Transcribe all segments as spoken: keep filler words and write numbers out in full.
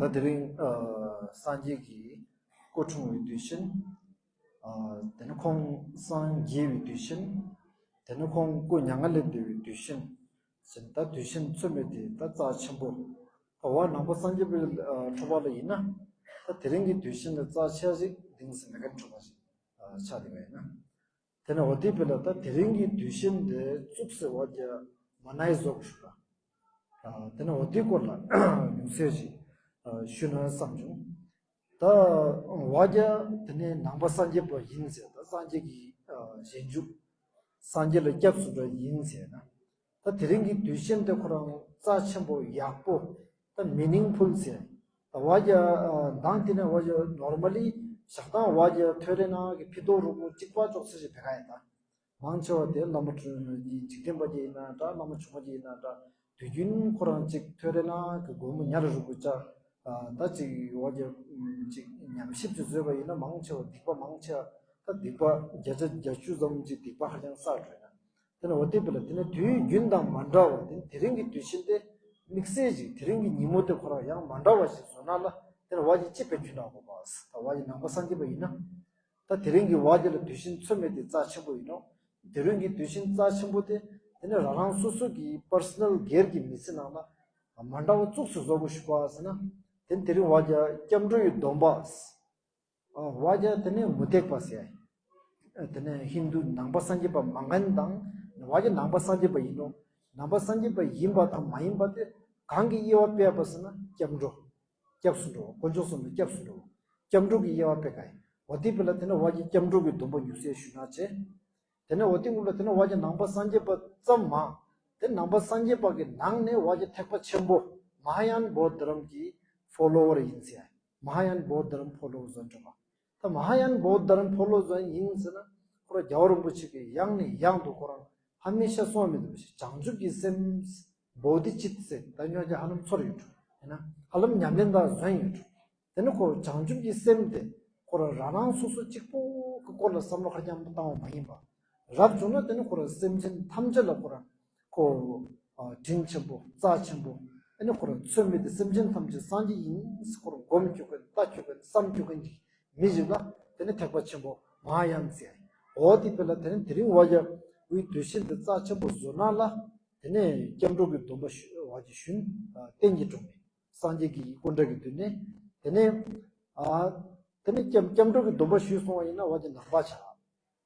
ད་དེ་རིང་ཨ་སངས་རྒྱས་ཀྱི་སྐུ་འཁྲུངས་པའི་དུས་ཆེན། ཨ་དེ་ནས་ཁོང་སངས་རྒྱས་པའི་དུས་ཆེན། དེ་ནས་ཁོང་སྐུ་མྱ་ངན་ལས་འདས་པའི་དུས་ཆེན། ཟེར་ད་དུས་ཆེན་ཚོད་མེད་དེ་ད་རྩ་ཆེན་པོ། ད་བ་ནང་པ་སངས་རྒྱས་པའི་ཨ་འཁྲུངས་པ་ལ་ཡིན་ན། ད་དེ་རིང་གི་དུས་ཆེན་ལ་རྩ་ཆེ་ཞིག་གཏིང་ཟབ་མེད་མཁན་འཁྲུངས་པ་ཞིག་ཨ་ཆགས་བསྡད་པ་ཡིན་ན། དེ་ནས་འོ་དེ་བས་ལ་ད་དེ་རིང་གི་དུས་ཆེན་དེ་བཙུགས་ཟེར་བ་རྒྱ་མ་ནའི་བཟོ་དགོས་ཞུ་ལ། དེ་ནས་འོ་དེ་སྐོར་ལ་ཉུང་ཤས་ཤིག་ཞུ་ན་བསམ་བྱུང་། ད་བ་རྒྱ་དེ་ནས་ནང་པ་སངས་རྒྱས་པ་ཡིན་ཟེར། ད་སངས་རྒྱས་ཀྱི་རྗེས་འཇུག་སངས་རྒྱས་ལ་སྐྱབས་སུ་འགྲོ་ཡིན་ཟེར་ན། ད་དེ་རིང་གི་དུས་ཆེན་དེ་ཁོ་རང་རྩ་ཆེན་པོ་ཡག་པོ། ད་མི་ནིང་ཕུལ་ཟེར། ད་བ་རྒྱ་མདང་དེ་ནས་བ་རྒྱ་ནོར་མ་ལི་ཞག་དང་བ་རྒྱ་ཐོད་རེ་ནང་གི་ཕི་ཏོ་རུ་གུ་གཅིག་པ་ཅོག་ཚེ་ཞིག་བེ་ག་ཡ་ད། མང་ཆེ་བ་དེ་བླ་མ་འཇིག་རྟེན་པ་ཅིག་ཡིན་ན་འདྲ། བླ་མ་ཆུང་པ་ཅིག་ཡིན་ན་འདྲ། དུས་རྒྱུན་ཁོ་རང་གཅིག་ཐོད་རེ་ནང་གི་སྒོར་མོ་ཉ་རེ་རུ་གུ་ཅ། ད་གཅིག་བ་རྒྱ་གཅིག་ཉམས་ཞིབ་ཅིག་བཟོས་པ་ཡིན་ན་མང་ཆེ་བ་སྡིག་པ་མང་ཆེ་བ། ད་སྡིག་པ་བརྒྱ་ཆ་བརྒྱད་ཅུ་ཙམ་ཅིག་སྡིག་པ་ཧ་ཅང་བསགས་འགྲོ་ཡིན་ན། དེ་ནས་འོ་དེ་བས་ལ་དེ་ནས་དུས་རྒྱུན་དང་མ་འདྲ་བ་དེ་དེ་རིང་གི་དུས་ཆེན་དེ་དམིགས་བསལ་ཅིག་དེ་རིང་གི་ཉིན་མོ་དེ་ཁོ་རང་ཡང་མ་འདྲ་བ་ཞིག་བཟོ་ན་ལ། དེ་ནས་བ་རྒྱ་ཅི་བེད་སྤྱོད་གནང་དགོས་པ། ད་བ་རྒྱ་ནང་པ་སངས་རྒྱས་པ་ཡིན་ན། ད་དེ་རིང་གི་བ་རྒྱ་ལ་དུས་ཆེན་ཚོད་མེད་དེ་རྩ་ཆེན་པོ་ཡིན་ནོ། དེ་རིང་གི་དུས་ཆེན་རྩ་ཆེན་པོ་དེ་དེ་ནས་རང་རང་སོ་སོ་གི་པར་སོ་ནལ་སྒེར་གྱི་མི་ཚེ་ནང་ལ་མ་འདྲ་བ་བཙུགས་སུ་བཟོ་དགོས་ཞུ་བ་ཟེར་ན། དེ་དེ་རིང་བ་རྒྱ་སྐྱབས་འགྲོ་ཡི་སྡོམ་པ། བ་རྒྱ་དེ་ནས་མུ་སྟེགས་པ་ཟེར། དེ་ནས་ཧིན་དུ་ནང་པ་སངས་རྒྱས་པ་མ་མཁན་དང་། བ་རྒྱ་ནང་པ་སངས་རྒྱས་པ་ཡིན་ནོ། ནང་པ་སངས་རྒྱས་པ་ཡིན་པ་དང་མ་ཡིན་པ་དེ་གང་གི་དབྱེ་བ་སྤེལ་བ་ཟེར་ན་སྐྱབས་འགྲོ། སྐྱབས་སུ་འགྲོ། དཀོན་མཆོག་གསུམ་ལ་སྐྱབས་སུ་འགྲོ། སྐྱབས་འགྲོ་གི་དབྱེ་བ་སྤེལ་ག་ཡིན། འོ་དེ་བས་ལ་དེ་ནས་བ་རྒྱ་སྐྱབས་འགྲོ་གི་སྡོམ་པ་ཉུང་ཤས་ཞུ་ན་བྱས། དེ་ནས་འོ་དེ་ངུ་ལ་དེ་ནས་བ་རྒྱ་ནང་པ་སངས་རྒྱས་པ་ཙམ་མ། དེ་ནང་པ་སངས་རྒྱས་པ་གི་ནང་ནས་བ་རྒྱ་ཐེག་པ་ཆེན་པོ་མ་ཧཱ་ཡཱན་བོ་དྷ་རམ་གྱི་ཕོ་ལོ་ཝར་ཡིན་ཟེར། མ་ཧཱ་ཡཱན་བོ་དྷ་རམ་ཕོ་ལོ་ཝར་ཟོན་འགྲོ་བ། ད་མ་ཧཱ་ཡཱན་བོ་དྷ་རམ་ཕོ་ལོ་ཝར་ཟོན་ཡིན་ཟེར་ན། ཁོ་ར་རྒྱལ་བ་རིན་པོ་ཆེ་གི་ཡང་ནས་ཡང་དུ་ཁོ་རང་ཧ་མི་ཤ་སོང་མི་འདུག་ཞེས། བྱང་ཆུབ་ཀྱི་སེམས་བོ་དྷི་ཅིཏ་ཟེར་ད་ཉོ་རྒྱ་ཧ་ལམ་ཚོར་ཡོད་འགྲོ། ཡིན་ན་ཧ་ལམ་ཉམས་ལེན་དང་ཟོན་ཡོད་འགྲོ། དེ་ནི་ཁོ་བྱང་ཆུབ་ཀྱི་སེམས་དེ་ཁོ་རང་རང་རང་སོ་སོ་གཅིག་པོ་གི་སྐོར་ལ་བསམ་བློ་ཁ་རྐྱང་བཏང་བ་མ་ཡིན་པ། རབ་བྱུང་ན་དེ་ནི་ཁོ་རང་སེམས་ཅན་ཐམས་ཅད་ལ་ཁོ་རང་ཁོ་དྲིན་ཆེན་པོ་རྩ་ཆེན་པོ། ཨ་ནི་ཁོ་རང་ཚོད་མེད་དེ་སེམས་ཅན་ཐམས་ཅད་སངས་རྒྱས་ཡིན་ཁོ་རང་སྒོམ་བཅུག་མཁན་ལྟ་བཅུག་མཁན་བསམ་བཅུག་མཁན་གྱི་མི་ཞིག་ལ་དེ་ནི་ཐེག་པ་ཆེན་པོ་མ་ཧཱ་ཡཱན་ཟེར། འོ་དེ་བས་ལ་དེ་ནི་དེ་རིང་བ་རྒྱ་བའི་དུས་ཆེན་དེ་རྩ་ཆེན་པོ་བཟོ་ན་ལ། དེ་ནས་སྐྱབས་འགྲོ་གི་སྡོམ་པ་ཞུ་བ་རྒྱ་ཞུན་བསྟན་གྱི་གྲོང་ནས། སངས་རྒྱས་ཀྱི་སྐུ་འདྲ་གི་མདུན་ནས། དེ་ནས་ཨ་དེ་ནས་སྐྱབས་སྐྱབས་འགྲོ་གི་སྡོམ་པ་ཞུས་སོང་བ་ཡིན་ན་བ་རྒྱ་ནང་པ་ཆགས།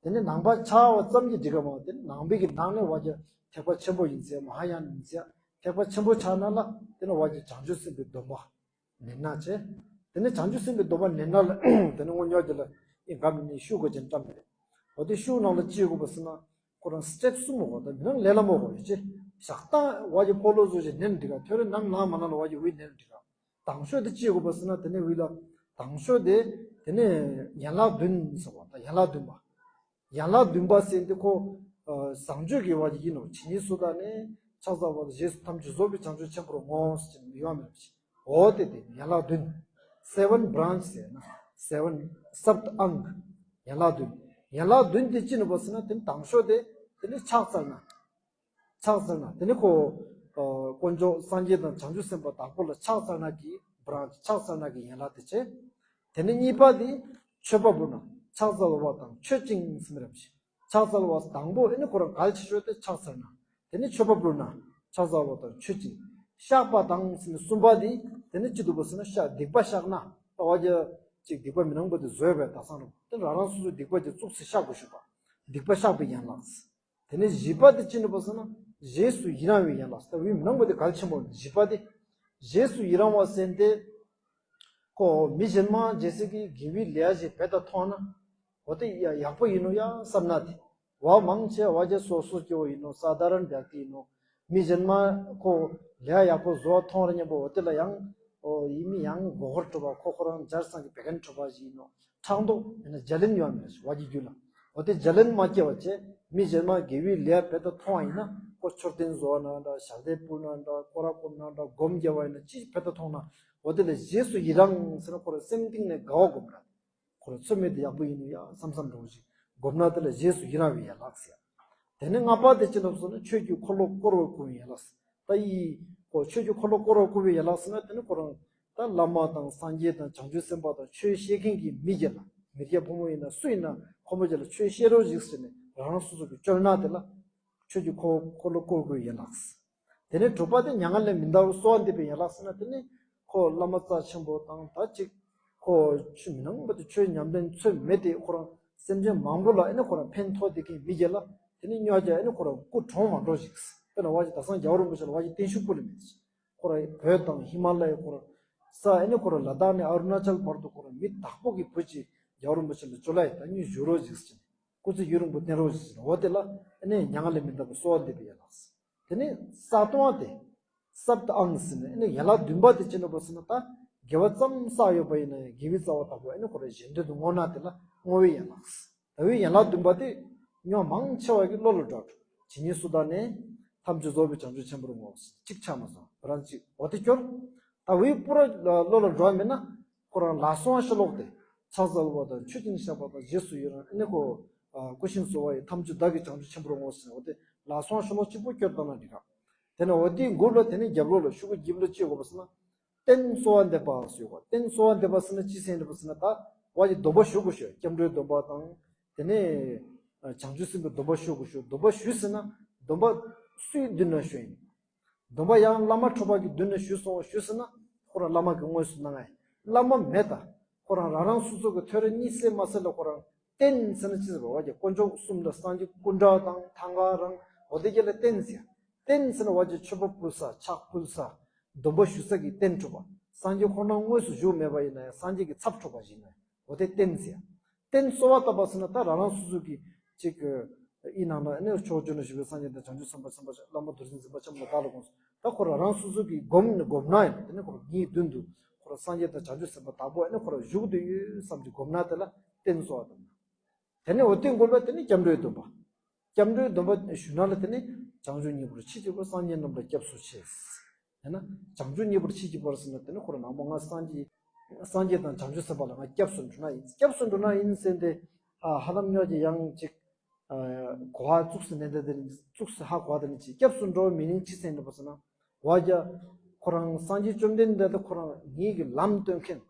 དེ་ནས་ནང་པ་ཆགས་པ་ཙམ་གྱིས་འགྲིག་ག་མ་དེ་ནས་ནང་པའི་གི་ནང་ནས་བ་རྒྱ་ཐེག་པ་ཆེན་པོ་ཡིན་ཟེར། མ་ཧཱ་ཡཱན་ཡིན་ཟེར། ཐེག་པ་ཆེན་པོ་ཆགས་ན་ལ་དེ་ནས་བ་རྒྱ་བྱང་ཆུབ་སེམས་དཔའི་སྡོམ་པ་ནན་ན་བྱས། དེ་ནས་བྱང་ཆུབ་སེམས་དཔའི་སྡོམ་པ་ནན་ན་ལ་དེ་ནས་དངོས་གཉེར་གྱི་ལ་ཨི་ག་མི་ནི་ཤུགས་དགོས་ཅན་བཀྲམ་མེད། འོ་དེ་ཤུགས་ནང་ལ་ཅི་ཡོད་དགོས་པ་ཟེར་ན། ཁོ་རང་སི་ཊེབ་གསུམ་མོ་གོ་ད་མི་རང་ལས་ལ་མོ་གོ་ཡོད་ཅེ། ཞག་དང་བ་ཡི་ཕོ་ལོ་བཟོ་ཞིག་ནན་འགྲིག་ག་ཐོད་རེ་ནམ་ལངས་མ་ན་ལ་བ་ཡི་འུའི་ནན་འགྲིག་ག་དང་ཤོས་དེ་ཅི་ཡོད་གོ་པ་ཟེར་ན་དེ་ནས་འུའི་ལ་དང་ཤོས་དེ་དེ་ནས་ཡན་ལག་བདུན་ཟེར་བ་ད་ཡན་ལག་བདུན་པ། ཡན་ལག་བདུན་པ་ཟེར་འདི་ཁོ་བཟང་སྤྱོད་ཀྱི་བ་ཡི་ཡིན་ནོ། ཇི་སྙེད་སུ་དག་ནི་ཕྱག་འཚལ་བ་དང་རྗེས་སུ་ཐམས་ཅད་རྫོགས་པའི་བྱང་ཆུབ་ཆེན་པོར་བསྔོ་ཟེར་ཡོད་མེད་ཅེ། འོ་དེ་དེ་ཡན་ལག་བདུན། སེ་བན་བྷ་རན་ཆི་ཟེར་ན། སེ་བན་སབ་ཨང་། ཡན་ལག་བདུན། ཡན་ལག་བདུན་དེ་ཅི་ནུ་བ་ཟེར་ན་དེ་ནི་དང་ཤོས་དེ་དེ་ནི་ཕྱག་འཚལ་ན། ཕྱག་འཚལ་ན་དེ་ནི་ཁོ་དཀོན་མཆོག་སངས་རྒྱས་དང་བྱང་ཆུབ་སེམས་དཔའ་དང་པོ་ལ་ཕྱག་འཚལ་ན་གི་བྷ་རན་ཆི་ཕྱག་འཚལ་ན་གི་ཡན་ལག་དེ་བྱས། དེ་ནི་གཉིས་པ་དེ་མཆོད་པ་འབུལ་ན་ཕྱག་འཚལ་བ་དང་མཆོད་ཅིང་ཟེར་མི་རབ་ཞིག་ཕྱག་འཚལ་བ་དང་པོ་ཨེ་ནི་ཁོ་རང་གལ་ཆེ་ཤོས་དེ་ཕྱག་འཚལ་ན། དེ་ནི་མཆོད་པ་འབུལ་ན་ཕྱག་འཚལ་བ་དང་མཆོད་ཅིང་། བཤགས་པ་དང་ཟེར་ནས་གསུམ་པ་དེ་དེ་ནི་ཅི་འདུག་པ་ཟེར་ན་བཤགས་སྡིག་པ་བཤགས་ན་ད་བ་རྒྱ་ཅིག་སྡིག་པ་མི་ནང་པ་དེ་བཟོས་པའི་ད་སང་རུང་དེ་རང་རང་སོ་སོའི་སྡིག་པ་དེ་བཙུགས་སེ་བཤགས་དགོས་ཞུ་བ། སྡིག་པ་བཤགས་པའི་ཡན་ལག་དེ་ནི་བཞི་པ་དེ་ཅི་འདུག་པ་ཟེར་ན་རྗེས་སུ་ཡི་རང་བའི་ཡན་ལག་ད་བའི་མི་ནང་པ་དེ་གལ་ཆེན་པོ་བཞི་པ་དེ། རྗེས་སུ་ཡི་རང་བ་ཟེར་ཏེ། ཁོ་མི་གཞན་མ་རྗེས་སུ་གི་དགེ་བའི་ལས་ཞིག་བེད་ད་མཐོང་ན། འོ་དེ་ཡག་པོ་ཡིན་ནོ་ཡ་བསམ་ན་དེ། བ་མང་ཆེ་བ་རྒྱ་སོ་སོ་སྐྱེ་བོ་ཡིན་ནོ་ས་དྷ་རན་བྱ་ཏི་ཡིན་ནོ། མི་གཞན་མ་ཁོ་ལས་ཡག་པོ་བཟོ་བ་མཐོང་ར་མཉམ་པོ་འོ་དེ་ལ་ཡང་འོ་ཡིན་མི་ཡང་མགོ་སྐོར་སྤྲོད་པ་ཁོ་ཁོ་རང་འཇར་སང་གི་བེ་གན་སྤྲོད་པ་ཞིག་ཡིན་ནོ། ཕྲག་དོག་ཡིན་ན་ལྗ་ལན་ཡོད་མེད་བ་གི་རྒྱུད་ལ། འོ་དེ་ལྗ་ལན་མ་སྐྱེ་བ་བྱས་མི་གཞན་མ་དགེ་བའི་ལས་བེད་ད་མཐོང་བ་ཡིན་ན་ཁོ་མཆོད་རྟེན་བཟོ་བ་ན་འདྲ་ཞག་སྡེ་སྤུར་ན་འདྲ་སྐོར་ར་སྐོར་ན་འདྲ་སྒོམ་རྒྱབ་པ་ཡིན་ན་ཅི་བེད་ད་མཐོང་ན་འོ་དེ་ལ་རྗེས་སུ་ཡི་རང་ཟེར་ན་ཁོ་ར་སེམས་གཏིང་ནས་དགའ་བ་སྒོམ་ར། ཁོ་ར་ཚོད་མེད་དེ་ཡག་པོ་ཡིན་ནོ་ཡ་བསམ་བསམ་འགྲོ་ཞིག་སྒོམ་ན་དེ་ལ་རྗེས་སུ་ཡི་རང་བའི་ཡན་ལག་ཟེར། དེ་ནས་ལྔ་པ་དེ་ཅི་ལབ་སོང་ན་ཆོས་ཀྱི་འཁོར་ལོ་བསྐོར་བར་བསྐུལ་བའི་ཡན་ལག་ཟེར། ད་ཡི་ཁོ་ཆོས་ཀྱི་འཁོར་ལོ་བསྐོར་བར་བསྐུལ་བའི་ཡན་ལག་ཟེར་ན་དེ་ནི་ཁོ་རང་ ད་བླ་མ་དང་སངས་རྒྱས་དང་བྱང་ཆུབ་སེམས་དཔའ་དང་ཆོས་བཤད་མཁན་གྱི་མི་གྱད་ལ། མི་སྐྱ་ཕོ་མོ་ཡིན་ན་སུ་ཡིན་ན་ཁོ་མོ་གྱད་ལ་ཆོས་བཤད་རོགས་ཞིག་ཟེར་ནས་རང་རང་སོ་སོ་གི་བཅོལ་ན་དེ་ལ་ཆོས་ཀྱི་འཁོར་འཁོར་ལོ་བསྐོར་དགོས་ཡན་ལགས། དེ་ནས་དྲུག་པ་དེ་མྱ་ངན་ལས་མི་འདའ་བར་གསོལ་བ་འདེབས་པའི་ཡན་ལགས་ཟེར་ན། དེ་ནས་ཁོ་བླ་མ་རྩ་ཆེན་པོ་དང་ད་ཅིག་ཁོ་ཆོས་མི་སྣང་བ་དེ་ཆོས་ཉམས་ལེན་ཚོད་མེད་དེ་ཁོ་རང་སེམས་ཅན་མང་པོ་ལ་ཨེ་ནི་ཁོ་རང་ཕན་ཐོགས་དེ་མཁན་མི་གྱད་ལ། དེ་ནས་སྨྱོ་རྒྱ་ཨེ་ནི་ཁོ་རང་སྐུ་གྲོངས་མ་འགྲོ་ཞིག། དཔེར་ན་བ་ཅིག་ད་སང་རྒྱལ་བ་རིན་པོ་ཆེ་ལ་བ་ཅིག་བརྟན་བཞུགས་ཕུལ་ལེ་མེད་ཞིག། ཁོ་རང་བོད་དང་ཧི་མ་ལ་ཡའི་ཁོ་རང་ས་ཨེ་ནི་ཁོ་རང་ལ་དྭགས་ནས་ཨ་རུ་ན་ཅལ་བར་དུ་ཁོ་རང་མི་དྭགས་པོ་གི་བུ་ཅིག་རྒྱལ་བ་རིན་པོ་ཆེ་ལ་བཅོལ་ལ་ཡི་ད་ཉིད་བཞུགས་རོགས་ཞིག་ཟེར། སྐུ་ཚེ་ཡུན་རིང་པོ་བརྟན་རོགས་ཞིག་ཟེར། འོ་དེ་ལ་ཨེ་ནི་མྱ་ངན་ལས་མི་འདའ་བར་གསོལ་བ་འདེབས་པའི་ཡན་ལགས། དེ་ནས་ས་སྟོང་བ་དེ་སབ་ཏ་ཨང་ཟེར་ནས་ཨེ་ནི་ཡན་ལག་བདུན་པ་དེ་ཅི་ནོ་བ་ཟེར་ན། ད་དགེ་བ་ཙམ་བསགས་ཡོད་པ་ཡིན་ན་ཡང་དགེ་བའི་རྩ་བ་དག་པོ་ཨེ་ནི་ཁོ་རང་གཞན་དོན་དུ་བསྔོ་ན་དེ་ལ་བསྔོ་བའི་ཡན་ལགས། ད་བའི་ཡན་ལག་བདུན་པ་དེ་སྨྱོ་མང་ཆེ་བ་གི་བློ་ལ་འགྲོ། ཇི་སྙེད་སུ་དག་ནས། ཐམས་ཅད་རྫོགས་པའི་བྱང་ཆུབ་ཆེན་པོར་བསྔོ། གཅིག་ཆ་མ་སོང་བ་རང་གཅིག་འོ་དེ་སྐྱོར། ད་བའི་པུ་ར་བློ་ལ་འགྲོ་མེད་ན་ཁོ་རང་ལ་སོང་བ་ཤོ་ལོག་དེ་ཕྱག་འཚལ་བ་དང་མཆོད་ཅིང་བཤགས་པ་དང་རྗེས་སུ་ཡི་རང་ཨེ་ནི་ཁོ་སྐུ་ཞབས་སུ་བ་ཡི་ཐམས་ཅད་བདག་གིས་བྱང་ཆུབ་ཆེན་པོར་བསྔོ་ཟེར། འོ་དེ་ལ་སོང་བ་ཤོ་ལོག་གཅིག་པོ་སྐྱོར་བཏང་ན་འགྲིག་ག། དེ་ནས་འོ་དེའི་མགུར་ལ་དེ་ནས་རྒྱབ་ལོགས་ལ་ཤོག་གུ་རྒྱབ་ལོགས་ཅི་ཡོད་པ་ཟེར་ན། རྟེན་གསོལ་བ་འདེབས་པ་ཟེར་ཡོད་པ། རྟེན་གསོལ་བ་འདེབས་པ་ཟེར་ན་ཅི་ཟེར་འདེབས་པ་ཟེར་ན། ད་བ་ཅིག་སྡོམ་པ་ཞུ་དགོས་ཤོག། སྐྱབས་འགྲོའི་སྡོམ་པ་དང་། དེ་ནས་བྱང་ཆུབ་སེམས་དཔའི་སྡོམ་པ་ཞུ་དགོས་ཤོག། སྡོམ་པ་ཞུ་ཟེར་ན་སྡོམ་པ་སུའི་མདུན་ན་ཞུ་ཡིན། སྡོམ་པ་ཡང་བླ་མ་གྲུབ་པ་གི་མདུན་ན་ཞུ་སོང་བ་ཞུ་ཟེར་ན། ཁོ་རང་བླ་མ་གི་དངོས་སུ་གནང་ངེ་བླ་མ་མེད་ད། ཁོ་རང་རང་རང་སོ་སོ་གི་ཐོ་རེ་གཉིས་སེ་མ་སེ་ལ་ཁོ་རང་རྟེན་ཟེར་ན་ཅི་ཟེར་བ་བ་ཀྱི་དཀོན་མཆོག་གསུམ་ལ་སངས་རྒྱས་སྐུ་འདྲ་དང་ཐང་ག་རང་འོ་དེ་གྱད་ལ་རྟེན་ཟེར། རྟེན་ཟེར་ན་བ་ཀྱི་མཆོད་པ་ཕུལ་ས་ཕྱག་ཕུལ་ས་སྡོམ་པ་ཞུ་ས་གི་རྟེན་གྲུབ་པ། སངས་རྒྱས་ཁོ་རང་དངོས་སུ་བཞུགས་མེད་པ་ཡིན་ན་ཡང་སངས་རྒྱས་ཀྱི་ཚབ་གྲུབ་པ་ཞིག་ཡིན་ན་འོ་དེ་རྟེན་ཟེར། རྟེན་གསོལ་བ་བཏབ་པ་ཟེར་ན་ད་རང་རང་སོ་སོ་གི་ཅིག་ཨི་ནང་ན་ཨེ་ནི་ཕྱོགས་བཅུ་ན་བཞུགས་པའི་སངས་རྒྱས་དང་བྱང་ཆུབ་སེམས་དཔའ་སེམས་དཔའ་བླ་མ་རྡོ་རྗེ་འཛིན་པ་ཆེན་པོ་ལ་བདག་ལ་དགོངས་སོ། ད་ཁོ་རང་རང་སོ་སོ་གི་སྒོམ་ནི་སྒོམ་ན་ཡིན་དེ་ནི་ཁོ་རང་ངའི་མདུན་དུ་ཁོ་རང་སངས་རྒྱས་དང་བྱང་ཆུབ་སེམས་དཔའ་དག་པོ་ཨེ་ནི་ཁོ་རང་བཞུགས་བསྡད་ཡོད་བསམ་གྱི་སྒོམ་ན་དེ་ལ་རྟེན་གསོལ་བ་བཏབ་ན། དེ་ནས་འོ་དེ་མགུར་ལ་དེ་ནས་སྐྱབས་འགྲོའི་སྡོམ་པ། སྐྱབས་འགྲོའི་སྡོམ་པ་ཞུ་ན་ལ་དེ་ནས་བྱང་ཆུབ་སྙིང་པོར་མཆིས་ཀྱི་བར་སངས་རྒྱས་རྣམས་ལ་སྐྱབས་སུ་མཆི། ཡང་ན་བྱང་ཆུབ་སྙིང་པོར་མཆིས་ཀྱི་བར་ཟེར་ན་དེ་ནས་ཁོ་རང་ནང་པ་ང་སངས་རྒྱས་སངས་རྒྱས་དང་བྱང་ཆུབ་སེམས་དཔའ་ལ་ང་སྐྱབས་སུ་འགྲོ་ན་ཡིན། སྐྱབས་སུ་འགྲོ་ན་ཡིན་ཟེར་ཏེ་ཧ་ལམ་སྨྱོ་རྒྱ་ཡང་ཅིག་གོ་ཧ་བཙུགས་སུ་ནན་ཏན་དེ་ནི་བཙུགས་སུ་ཧ་གོ་བ་དེ་ནི་ཅིག་སྐྱབས་སུ་འགྲོ་མི་ནིང་ཅི་ཟེར་ནི་བ་ཟེར་ན། བ་རྒྱ། ཁོ་རང་སངས་རྒྱས་བཅོམ་ལྡན་འདས་དེ་ཁོ་རང་ངེད་ཀྱི་ལམ་སྟོན་མཁན།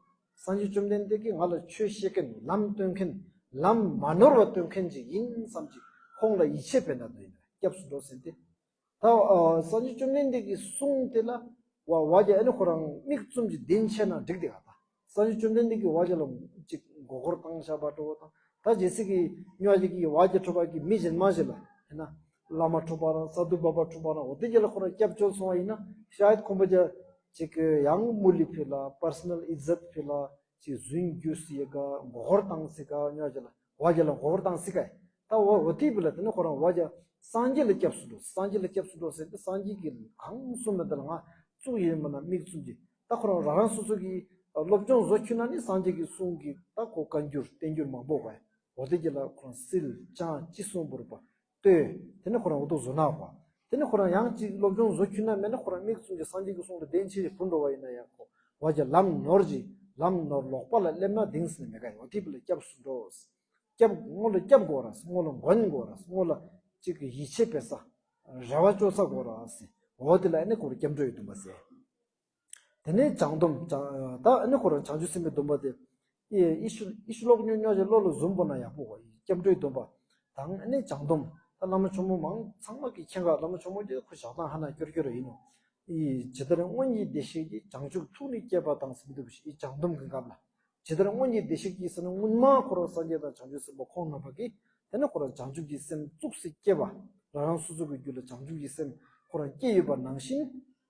སངས་རྒྱས་བཅོམ་ལྡན་འདས་ཀྱིས་ང་ལ་ཆོས་བཤད་མཁན་ལམ་སྟོན་མཁན། ལམ་མ་ནོར་བ་སྟོན་མཁན་ཅིག་ཡིན་བསམ་གྱི་ཁོང་ལ་ཡིད་ཆེས་འབད་ན་དོ་ཡིན་སྐྱབས་སུ་འགྲོ་ཟེར་ཏེ། ད་སངས་རྒྱས་བཅོམ་ལྡན་འདས་ཀྱི་གསུང་དེ་ལ་བ་བ་རྒྱ་ཨེ་ནི་ཁོ་རང་མིག་བཙུམ་གྱི་བདེན་ཆེ་ན་འགྲིག་དེ་ག་ད། སངས་རྒྱས་བཅོམ་ལྡན་འདས་ཀྱིས་བ་རྒྱ་ལ་ཅིག་མགོ་སྐོར་བཏང་བཞག་པ་འགྲོ་བ་དང་། ད་རྗེས་སྲིད་ཀྱི་སྨྱོ་རྒྱ་གི་བ་རྒྱ་གྲུབ་པ་གི་མི་གཞན་མ་ཞིག་ལ་ཡིན་ན། བླ་མ་གྲུབ་པ་རང་ས་འདུལ་བ་པ་གྲུབ་པ་རང་འོ་དེ་གྱད་ལ་ཁོ་རང་སྐྱབས་བཅོལ་སོང་བ་ཡིན་ན་ཤ་ཡད་ཁོང་པ་རྒྱ་ཅིག་ཡང་མུ་ལི་ཕི་ལ་པར་སོ་ནལ་ཨི་ཛད་ཕི་ལ་ཅིག་རྫུན་རྒྱུ་སི་ཡ་ག་མགོ་སྐོར་བཏང་སི་ག་སྨྱོ་རྒྱ་ལ་བ་རྒྱ་ལ་མགོ་སྐོར་བཏང་སི་ག་ཡ། ད་འོ་འོ་དེ་བི་ལ་དེ་ནི་ཁོ་རང་བ་རྒྱ་སངས་རྒྱས་ལ་སྐྱབས་སུ་འགྲོ། སངས་རྒྱས་ལ་སྐྱབས་སུ་འགྲོ་ཟེར་ཏེ་སངས་རྒྱས་ཀྱིས་གང་གསུངས་པ་དེ་ལ་ང་བཙུགས་ཡིན་མིན་ན་མིག་བཙུམ་གྱི། ད་ཁོ་རང་རང་རང་སོ་སོ་གི་སློབ་སྦྱོང་བཟོ་ཁྱོད་ན་ནི་སངས་རྒྱས་ཀྱི་གསུང་གི་ད་ཁོ་བཀའ་འགྱུར་བསྟན་འགྱུར་མང་པོ་ག་ཡ། འོ་དེ་གྱད་ལ་ཁོ་རང་སིལ་ཅང་ཅི་གསུང་བོར་བ། ལྟོས། དེ་ནི་ཁོ་རང་འོ་དོ་བཟོ་ན་བ། དེ་ནི་ཁོ་རང་ཡང་ཅིག་སློབ་སྦྱོང་བཟོ་ཁྱོད་ན་མེད་ན་ཁོ་རང་མིག་བཙུམ་གྱི་སངས་རྒྱས་ཀྱི་གསུང་ལ་བདེན་ཆེ་བུ་འགྲོ་བ་ཡིན་ན་ཡང་ཁོ་བ་རྒྱ་ལམ་ནོར་གྱི་ལམ་ནོར་ལོག་པ་ལ་སླེབས་ན་དིང་སི་ནི་མེད་ག་ཡ། འོ་དེ་བི་ལ་སྐྱབས་སུ་འགྲོ། སྐྱབས་སྔོན་ལ་སྐྱབས་དགོས་ར་སྔོན་ལ་མགོན་དགོས་ར་སྔོན་ལ་ཅིག་གི་ཡིད་ཆེས་པའི་ས་རེ་བ་བཅོལ་ས་དགོས་ར་ཟེར། འོ་དེ་ལ་ཨེ་ནི་ཁོ་རང་སྐྱབས་འགྲོའི་སྡོམ་པ་ཟེར། དེ་ནས་བྱང་སྡོམ་བྱང་ད་ཨེ་ནི་ཁོ་རང་བྱང་ཆུབ་སེམས་དཔའི་སྡོམ་པ་དེ་ཨི་ཨི་ཤུ་ཨི་ཤུ་ལོག་སྨྱོ་སྨྱོ་ཅིག་བློ་ལ་བཟུང་པོ་ན་ཡག་པོ་གོ། སྐྱབས་འགྲོའི་སྡོམ་པ་དང་ཨེ་ནི་བྱང་སྡོམ་ད་བླ་མ་ཆེན་མོ་མང་ཚང་མ་གི་མཁྱེན་ག་བླ་མ་ཆེན་མོ་གི་ཁོ་ཞག་དང་ཧ་ན་སྐྱོར་སྐྱོར་ཡིན་ནོ། ཨི་ཇི་ལྟར་སྔོན་གྱི་བདེ་གཤེགས་ཀྱིས། བྱང་ཆུབ་ཐུགས་ནི་བསྐྱེད་པ་དང་ཟེར་འདུག་ཤིག་ཨི་བྱང་སྡོམ་གྱི་སྐབས་ལ། ཇི་ལྟར་སྔོན་གྱི་བདེ་གཤེགས་ཀྱིས་ཟེར་ན་སྔོན་མ་ཁོ་རང་སངས་རྒྱས་དང་བྱང་ཆུབ་སེམས་དཔའ་ཁོང་རྣམ་པ་གིས་དེ་ནས་ཁོ་རང་བྱང་ཆུབ་ཀྱི་སེམས་གཙུགས་སུ་བསྐྱེད་པ། རང་རང་སོ་སོ་གི་རྒྱུད་ལ་བྱང་ཆུབ་ཀྱི་སེམས་ཁོ་རང་བསྐྱེད་ཡོད་པ་ནང་བཞིན།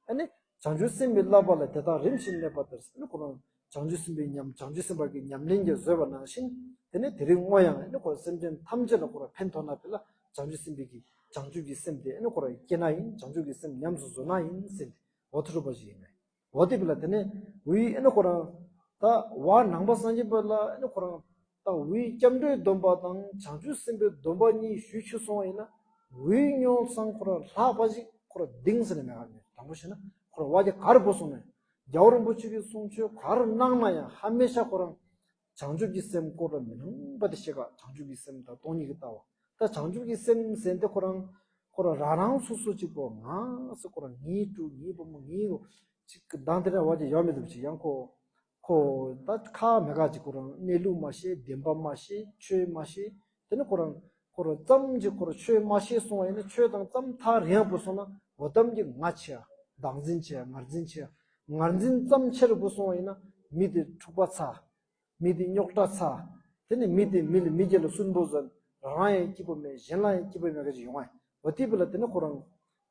ཨ་ནི་བྱང་ཆུབ་སེམས་དཔའི་བསླབ་པ་ལ་དེ་དག་རིམ་བཞིན་གནས་པ་ལྟར་ཟེར་ནས་ཁོ་རང་བྱང་ཆུབ་སེམས་དཔའི་ཉམས་བྱང་ཆུབ་སེམས་དཔའ་གི་ཉམས་ལེན་གྱི་བཟོད་པ་ནང་བཞིན། དེ་ནས་དེ་རིང་སྔོན་ཡང་ཨ་ནི་ཁོ་རང་སེམས་ཅན་ཐམས་ཅད་ལ་ཁོ་རང་ཕན་ཐོགས་ན་དེ་ལ་བྱང་ཆུབ་སེམས་དཔའི་གི་བྱང་ཆུབ་ཀྱི་སེམས་དེ་ཨ་ནི་ཁོ་རང་བསྐྱེད་ན་ཡིན། བྱང་ཆུབ་ཀྱི་སེམས་ཉམས་སུ་བཟོ་ན་ཡིན་ཟེར་ཏེ་འོ་ཐུ་རུ་པ་ཞིག་ཡིན་ནས། འོ་དེ་བི་ལ་དེ་ནས་འོའི་ཨེ་ནི་ཁོ་རང་ད་བ་ནང་པ་སངས་རྒྱས་པ་ལ་ཨེ་ནི་ཁོ་རང་ད་འོའི་སྐྱབས་འགྲོའི་སྡོམ་པ་དང་བྱང་ཆུབ་སེམས་དཔའི་སྡོམ་པ་གཉིས་ཞུ་ཆུ་སོང་བ་ཡིན་ན། འོའི་སྨྱོ་སང་ཁོ་རང་ལྷག་པ་ཞིག་ཁོ་རང་གདིང་ཟེར་ནས་མེད་ཧ་མེད། དང་པོ་བཤད་ན་ཁོ་རང་བ་རྒྱ་གར་བུ་སོང་ནས་རྒྱལ་བ་རིན་པོ་ཆེ་གི་གསུང་ཆོས་གར་གནང་ན་ཡང་ཧ་མེ་ཤ་ཁོ་རང་བྱང་ཆུབ་ཀྱི་སེམས་སྐོར་ལ་མི་སྣང་བ་དེ་ཤེས་ཀ། བྱང་ཆུབ་ཀྱི་སེམས་དང་སྟོང་ཉིད་ཀྱི་ལྟ་བ། ད་བྱང་ཆུབ་ཀྱི་སེམས་ཟེར་ཏེ་ཁོ་རང་ཁོ་རང་རང་རང་སོ་སོ་གཅིག་པོ་ང་ཟེར་ཁོ་རང་ངའི་ཕྲུ་གུ་ངའི་བུ་མོ་ངའི་ ཅིག་གི་གདངས་དེ་འདྲ་བ་ཅིག་ཡོད་མི་འདུག་ཅིག་ཡང་ཁོ་ཁོ་ད་ཁ་མེད་ག་ཅིག་ཁོ་རང་གནས་ལུགས་མ་ཤེས། བདེན་པ་མ་ཤེས། ཆོས་མ་ཤེས། དེ་ནི་ཁོ་རང་ཁོ་རང་ཙམ་ཅིག་ཁོ་རང་ཆོས་མ་ཤེས་སོང་བ་ཡིན་ན། ཆོས་དང་ཙམ་ཐག་རིང་ཡ་བུད་སོང་ན། འོ་དམ་གྱི་ང་ཆེ་ཡ། བདག་འཛིན་ཆེ་ཡ། ངར་འཛིན་ཆེ་ཡ། ངར་འཛིན་ཙམ་ཆེ་རུ་བུད་སོང་བ་ཡིན་ན། མི་དེ་འཁྲུག་པ་ཚ། མི་དེ་རྙོག་དྲ་ཚ། དེ་ནི་མི་དེ་མི་ལ་མི་སྒེར་ལ་སུན་པོ་ཟན། རང་ཡང་སྐྱིད་པོ་མེད། གཞན་ལ་ཡང་སྐྱིད་པོ་མེད་ག་ཅིག་ཡོང་བ་ཡིན། འོ་དེ་བུད་ལ་དེ་ནི་ཁོ་རང་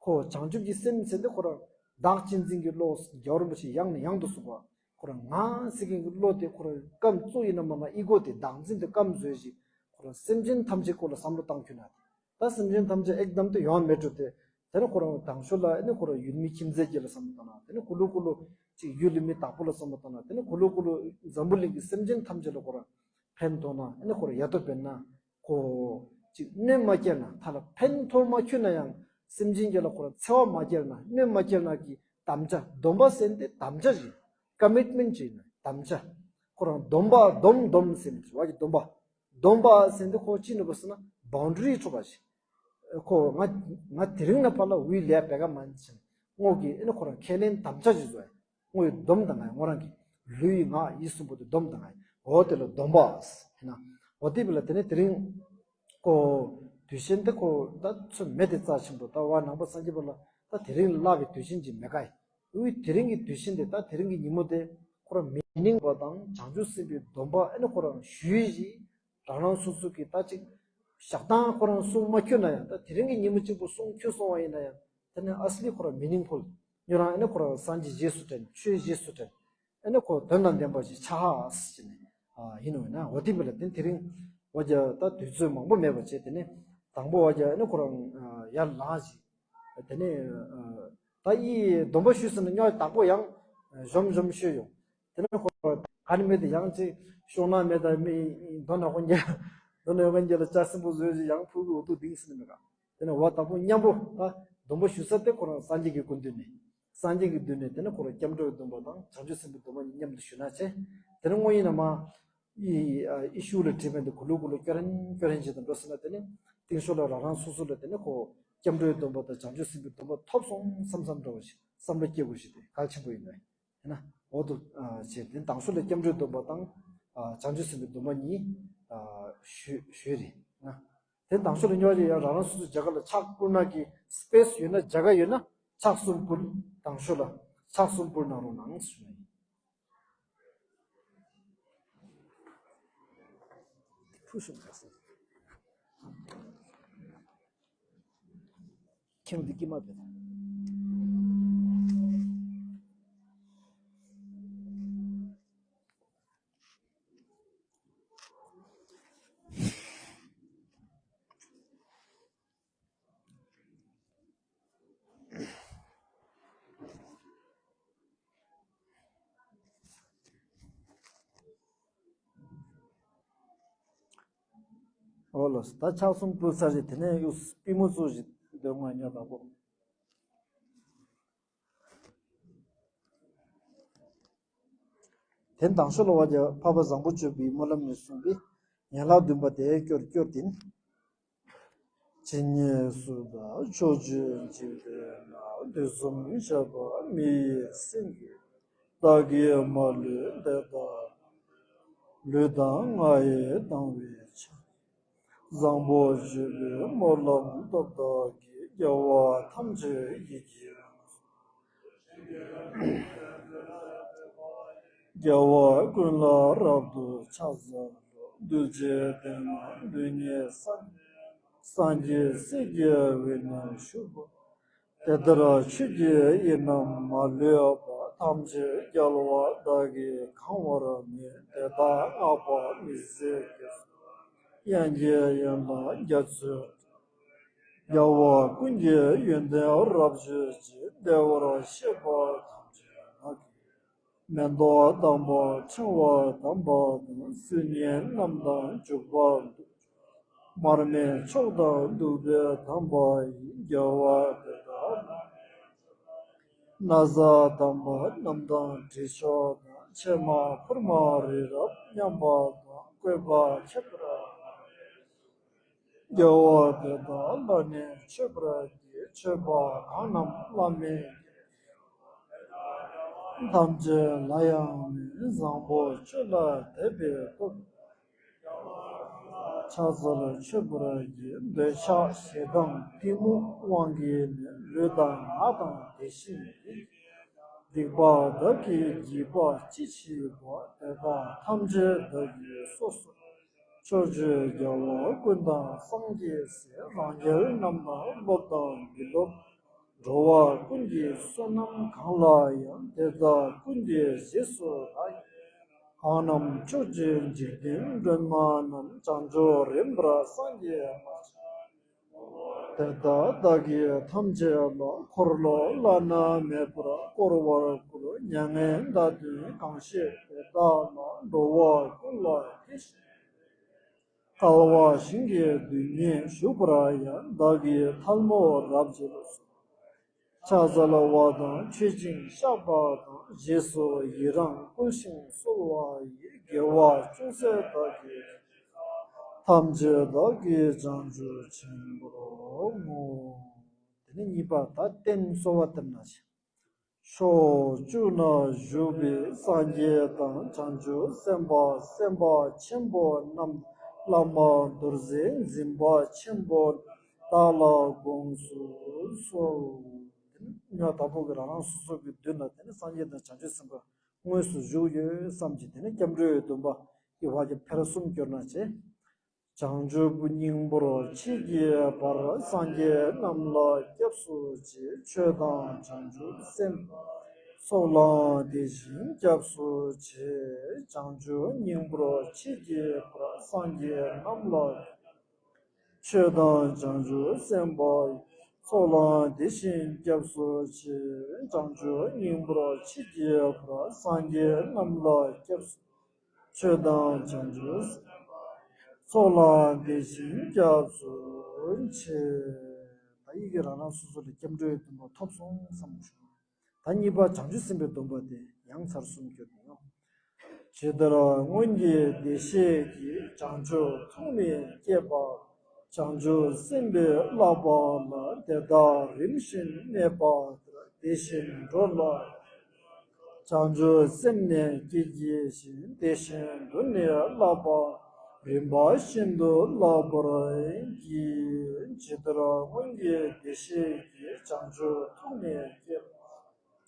ཁོ་བྱང་ཆུབ་ཀྱི་སེམས་ཟེར་དེ་ཁོ་རང་བདག་གཅེས་འཛིན་གྱི་བློ། རྒྱལ་བ་རིན་པོ་ཆེ་ཡང་ནས་ཡང་དུ་གསུངས་པ། ཁོ་རང་ང་ཟེར་མཁན་གྱི་བློ་དེ་ཁོ་རང་སྐམ་བཙུགས་ཡིན་ན་མ་ན་ཨི་གོ་དེ་བདག་འཛིན་དེ་སྐམ་བཟོས་ཤིག་ཁོ་རང་སེམས་ཅན་ཐམས་ཅད་སྐོར་ལ་བསམ་བློ་བཏང་ཁྱོད་ན། ད་སེམས་ཅན་ཐམས་ཅད་ཨེག་དམ་དུ་ཡོང་མེད་འགྲོ་དེ། དེ་ནི་ཁོ་རང་དང་ཤོས་ལ་ཨེ་ནི་ཁོ་རང་ཡུལ་མི་ཁྱིམ་མཚེས་རྒྱུད་ལ་བསམ་བློ་བཏང་ན། དེ་ནི་གུ་ལུ་གུ་ལུ་ཅིག་ཡུལ་ལི་མི་དྭགས་པོ་ལ་བསམ་བློ་བཏང་ན། དེ་ནི་གུ་ལུ་གུ་ལུ་འཛམ་བུ་གླིང་གི་སེམས་ཅན་ཐམས་ཅད་ལ་ཁོ་རང་ཕན་ཐོགས་ན། ཨེ་ནི་ཁོ་རང་ཡ་ཏོ་བན་ན། ཁོ་ཅིག་གནོད་མ་སྐྱེལ་ན། ཐ་ལ་ཕན་ཐོགས་མ་ཁྱོད་ན་ཡང་སེམས་ཅན་རྒྱུད་ལ་ཁོ་རང་འཚེ་བ་མ་སྐྱེལ་ན། གནོད་མ་སྐྱེལ་ན་གི་དམ་བཅའ། སྡོམ་པ་ཟེར་དེ་དམ་བཅའ་ཞིག་ཀ་མིཊ་མེན་ཊི་ཞིག་ཡིན་ན། དམ་བཅའ། ཁོ་རང་སྡོམ་པ་སྡོམ་སྡོམ་ཟེར་ནི་བ་གི་སྡོམ་པ། སྡོམ་པ་ཟེར་དེ་ཁོ་ཅི་ནི་བ་ཟེར་ན་བའུན་ཌ་རི་འཁྲུག་པ་ཞིག་ཁོ་ང་ང་དེ་རིང་ནས་ཕར་ལ་འུའི་ལས་བེ་ག་མ་ནི་ཆེ་ན་ངོ་གི་ཨེ་ནི་ཁོ་རང་ཁས་ལེན་དམ་བཅའ་ཞིག་བཟོ་ཡ། ངོ་ཡི་སྡོམ་དང་ང་ཡི་ངོ་རང་གི་ལུས་ངག་ཡིད་གསུམ་པོ་དེ་སྡོམ་དང་ང་ཡི། འོ་དེ་ལ་སྡོམ་པ་ཟེར་ན། འོ་དེ་བུད་ལ་དེ་ནི་དེ་རིང་ཁོ་དུས་ཆེན་དེ་ཁོ་ད་ཚོད་མེད་དེ་རྩ་ཆེན་པོ། ད་བ་ནང་པ་སངས་རྒྱས་པ་ལ་ད་དེ་རིང་ལ་བླ་བའི་དུས་ཆེན་ཅིག་མེད་ག་ཡི། འུའི་དེ་རིང་གི་དུས་ཆེན་དེ། ད་དེ་རིང་གི་ཉིན་མོ་དེ་ཁོ་རང་མི་ནིང་བ་དང་བྱང་ཆུབ་སེམས་དཔའི་སྡོམ་པ་ཨེ་ནི་ཁོ་རང་ཞུས་ཤིག་རང་རང་སོ་སོ་གི་ད་ཅིག་ཞག་དང་ཁོ་རང་གསུང་མ་ཁྱོད་ན་ཡང་། ད་དེ་རིང་གི་ཉིན་མོ་གཅིག་པོ་གསུང་ཁྱོད་སོང་བ་ཡིན་ན་ཡང་། དེ་ནི་ཨ་སི་ལི་ཁོ་རང་མི་ནིང་ཕུལ། ཉོ་རང་ཨེ་ནི་ཁོ་རང་སངས་རྒྱས་རྗེས་སུ་དྲན། ཆོས་རྗེས་སུ་དྲན། ཨེ་ནི་ཁོ་དོན་དང་ལྡན་པ་ཞིག་ཆགས་ཧ་ཟེར་ནས་ཨ་ཡིན་ནོ་ཡིན་ན། འོ་དེ་བུད་ལ་དེ་དེ་རིང་བ་རྒྱ་ད་དུས་ཚོད་མང་པོ་མེད་པ་བྱས། དེ་ནི་དང་པོ་བ་རྒྱ་ཨེ་ནི་ཁོ་རང་ཨ་ཡར་ལངས་ཤིག་དེ་ནི་ཨ་ད་ཡི་སྡོམ་པ་ཞུས་ཟིན་ན་ཉོ་དང་པོ་ཡང་གཞོམ་གཞོམ་ཤོས་ཡོང་། དེ་ནས་ཁོ་ག་ནི་མེད་དེ་ཡང་ཅིག་ཤོང་ན་མེད། ད་མི་མདོ་ནག་པོ་འགྱེལ། མདོ་ནག་པོ་འགྱེལ་ལ་ལྕགས་སྲིན་པོ་བཟོས་ཅིག་ཡང་ཕུག་གི་འོ་ཐུག་ལྡིང་ཟིན་མེད་ག་དེ་ནས་བ་དང་པོ་མཉམ་པོ་ད་སྡོམ་པ་ཞུ་ས་དེ་ཁོ་རང་སངས་རྒྱས་ཀྱི་སྐུ་མདུན་ནས། སངས་རྒྱས་ཀྱི་མདུན་ནས་དེ་ནས་ཁོ་རང་སྐྱབས་འགྲོའི་སྡོམ་པ་དང་བྱང་ཆུབ་སེམས་དཔའི་སྡོམ་པ་གཉིས་མཉམ་དུ་ཞུ་ན་བྱས། དེ་ནས་དངོས་ཡིན་ན་མ་ཨི་ཨི་ཤུ་ལ་དྲིས་མེད་དེ་གུ་ལུ་གུ་ལུ་སྐྱོ་རན་སྐྱོ་རན་བྱེད་དང་འགྲོ་ཟིན་ན། དེ་ནས་སྟེང་ཤོག་ལ་རང་རང་སོ་སོ་ལ་དེ་ནས་ཁོ་སྐྱབས་འགྲོའི་སྡོམ་པ་དང་བྱང་ཆུབ་སེམས་དཔའི་སྡོམ་པ་ཐོབ་སོང་བསམ་བསམ་འདྲ་བ་ཞིག་བསམ་བློ་སྐྱེ་དགོས་ཞིག་དེ་གལ་ཆེན་པོ་ཡིན་པས། ཡིན་ན་འོ་དུ་ཨ་བྱས། དེ་དང་ཤོག་ལ་སྐྱབས་འགྲོའི་སྡོམ་པ་དང་ཨ་བྱང་ཆུབ་སེམས་དཔའི་སྡོམ་པ་གཉིས་ཨ་ཞུ་ཞུས་རེད་ན། དེ་དང་ཤོག་ལ་ཉོ་རེ་ཡང་རང་རང་སོ་སོའི་རྒྱ་གར་ལ་ཕྱག་བསྐུར་ན་གི་སི་པེ་སི་ཡོད་ན། རྒྱ་གར་ཡོད་ན་ཕྱག་གསུམ་བསྐུར། དང་ཤོག་ལ་ཕྱག་གསུམ་བསྐུར་གནང་རོགས་གནང་ཞུ་ནས། ཁྱེད་འདི་ཀྱི་མ་བེད། ཨོ་ལོ། ད་ཕྱག་གསུམ་ཕུལ་ཚར་རྗེས་དེ་ནས་གཡུ་པུས་མོ་ཚུགས་ཤིག་སྡོད་དངོས་ཉོ་དང་པོ། དེ་དང་ཤོག་ལ་བ་རྒྱ་འཕགས་པ་བཟང་པོ་སྤྱོད་པའི་སྨོན་ལམ་ནས་གསུངས་པའི་ཡན་ལག་བདུན་པ་དེ་སྐྱོར་སྐྱོར་ཏེ། ཇི་སྙེད་སུ་དག་ཕྱོགས་བཅུའི་འཇིག་རྟེན་ན། དུས་གསུམ་གཤེགས་པ་མི་ཡི་སེང་གེ། བདག་གིས་མ་ལུས་འདི་ལྟར། ལུས་དང་ངག་ཡིད་དང་བས་ཀྱང་། བཟང་པོ་སྤྱོད་པའི་སྨོན་ལམ་སྟོབས་དག་གིས། རྒྱལ་བ་ཐམས་ཅད་ཡིད་ཀྱིས་རྒྱལ་བ་ཀུན་ལ་རབ་ཏུ་ཕྱག་འཚལ་ལོ། གདུལ་བྱའི་སྡེ་ལྔ་འདུལ་སྙིང་སངས། སངས་རྒྱས་སྲས་ཀྱི་དབུས་ན་བཞུགས་པ། དེ་ལྟར་ཆོས་ཀྱི་དབྱིངས་རྣམས་མ་ལུས་པ། ཐམས་ཅད་རྒྱལ་བ་བདག་གིས་གང་བར་མོས། དེ་དག་བསྔགས་པ་མི་ཟད་ཀྱི་གསུང་། དབྱངས་ཀྱི་ཡན་ལག་རྒྱ་མཚོའི་སྒྲ། རྒྱལ་བ་ཀུན་གྱི་ཡོན་ཏན་རབ་བརྗོད་ཅིང་། བདེ་བར་གཤེགས་པ་ཐམས་ཅད་ལགས། མེ་ཏོག་དམ་པ་ཕྲེང་བ་དམ་པ་དང་། སིལ་སྙན་རྣམས་དང་བྱུག་པ་དང་། མར་མེ་མཆོག་དང་བདུག་སྤོས་དམ་པ་ཡིས། རྒྱལ་བ་དེ་དག་ལ་ན་བཟའ་དམ་པ་རྣམས་དང་དྲི་མཆོག་དང་། ཕྱེ་མ་ཁུར་མ་རི་རབ་མཉམ་པ་དང་། བཀོད་པ་ཁྱད་པར་རྒྱལ་བ་དེ་དག་ལ་ནི་མཆོད་པར་བགྱི། མཆོད་པ་གང་རྣམས་བླ་མེད་ཀྱི། ཐམས་ཅད་ལ་ཡང་ནི། བཟང་པོ་སྤྱོད་ལ་དད་པའི་སྟོབས། ཕྱག་འཚལ་མཆོད་པར་བགྱི། འདོད་ཆགས་ཞེ་སྡང་གཏི་མུག་དབང་གིས་ནི། ལུས་དང་ངག་དང་དེ་བཞིན་ཡིད། སྡིག་པ་བདག་གིས་བགྱིས་པ་ཅི་མཆིས་པ། དེ་དག་ཐམས་ཅད་བདག་གིས་སོ་སོར། ཕྱོགས་བཅུའི་རྒྱལ་བ་ཀུན་དང་སངས་རྒྱས་སྲས། རང་རྒྱལ་རྣམས་དང་སློབ་དང་མི་སློབ། འགྲོ་བ་ཀུན་གྱི་བསོད་ནམས་གང་ལ་ཡང་། དེ་དག་ཀུན་གྱི་རྗེས་སུ་བདག་གང་རྣམས་ཕྱོགས་བཅུའི་འཇིག་རྟེན་སྒྲོན་མ་རྣམས། བྱང་ཆུབ་རིམ་པར་སངས་རྒྱས་མ། དེ་དག་བདག་གིས་ཐམས་ཅད་ལ། འཁོར་ལོ་བླ་ན་མེད་པར་བསྐོར་བར་བསྐུལ། མྱ་ངན་འདའ་དོན་གང་བཞེད་དེ་དག་ལ། འགྲོ་བ་ཀུན་ལ་དེ་བཞིན། སྐལ་བ་ཞིང་གི་རྡུལ་སྙེད་བཞུགས་པར་ཡང་། བདག་གིས་ཐལ་མོ་རབ་བརྗེས་སོ། ཕྱག་འཚལ་བ་དང་མཆོད་ཅིང་བཤགས་པ་དང་། རྗེས་སུ་ཡི་རང་བསྐུལ་ཞིང་གསོལ་བ་ཡི། དགེ་བ་ཅུང་ཟད་བདག་གིས། ཐམས་ཅད་བདག་གིས་བྱང་ཆུབ་ཆེན་པོར་བསྔོ། དེ་ནས་གཉིས་པ་ད་རྟེན་གསོལ་བ་འདེབས་ན་བྱ། ཕྱོགས་བཅུ་ན་བཞུགས་པའི་སངས་རྒྱས་དང་། བྱང་ཆུབ་སེམས་དཔའ་སེམས་དཔའ་ཆེན་པོ་རྣམས། བླ་མ་རྡོ་རྗེ་འཛིན་པ་ཆེན་པོ་བདག་ལ་དགོངས་སུ་གསོལ། དེ་ནས་ཉོ་དྭགས་པོ་གི་རང་རང་སོ་སོ་གི་མདུན་ལ། དེ་ནས་སངས་རྒྱས་དང་བྱང་ཆུབ་སེམས་དཔའ་དངོས་སུ་བཞུགས་ཡོད་བསམ་གྱིས། དེ་ནས་སྐྱབས་འགྲོའི་སྡོམ་པ་ཡི་བ་གི་ཕེ་ར་གསུམ་སྐྱོར་ན་བྱེད། བྱང་ཆུབ་སྙིང་པོར་མཆིས་ཀྱི་བར། སངས་རྒྱས་རྣམས་ལ་སྐྱབས་སུ་མཆི། ཆོས་དང་བྱང་ཆུབ་སེམས་ཚོགས་ལའང་དེ་བཞིན་སྐྱབས་སུ་མཆི། བྱང་ཆུབ་སྙིང་པོར་མཆིས་ཀྱི་བར། སངས་རྒྱས་རྣམས་ལ། ཆོས་དང་བྱང་ཆུབ་སེམས་དཔའི་ཚོགས་ལའང་དེ་བཞིན་སྐྱབས་སུ་མཆི། བྱང་ཆུབ་སྙིང་པོར་མཆིས་ཀྱི་བར། སངས་རྒྱས་རྣམས་ལ་སྐྱབས་སུ། ཆོས་དང་བྱང་ཆུབ་སེམས་དཔའི་ཚོགས་ལའང་དེ་བཞིན་སྐྱབས་སུ་མཆི། ད་ཡི་གེ་རང་རང་སོ་སོ་ལ་སྐྱབས་འགྲོའི་སྡོམ་པ་ཐོབ་སོང་བསམ་བྱུང་། ད་གཉིས་པ་བྱང་ཆུབ་སེམས་དཔའི་སྡོམ་པ་དེ་ཡང་ཚར་གསུམ་སྐྱོར་ནས་ཡོང་། ཇི་ལྟར་སྔོན་གྱི་བདེ་གཤེགས་ཀྱིས། བྱང་ཆུབ་ཐོགས་མེད་བསྐྱེད་པ། བྱང་ཆུབ་སེམས་དཔའི་བསླབ་པ་ལ། དེ་དག་རིམ་བཞིན་གནས་པ་ལྟར། དེ་བཞིན་འགྲོ་ལ། བྱང་ཆུབ་སེམས་ནི་བསྐྱེད་བགྱི་ཞིང་། དེ་བཞིན་དུ་ནི་བསླབ་པ། རིམ་པ་བཞིན་དུ་བསླབ་པར་བགྱི། ཇི་ལྟར་སྔོན་གྱི་བདེ་གཤེགས་ཀྱིས། བྱང་ཆུབ་ཐོགས་མེད་བསྐྱེད།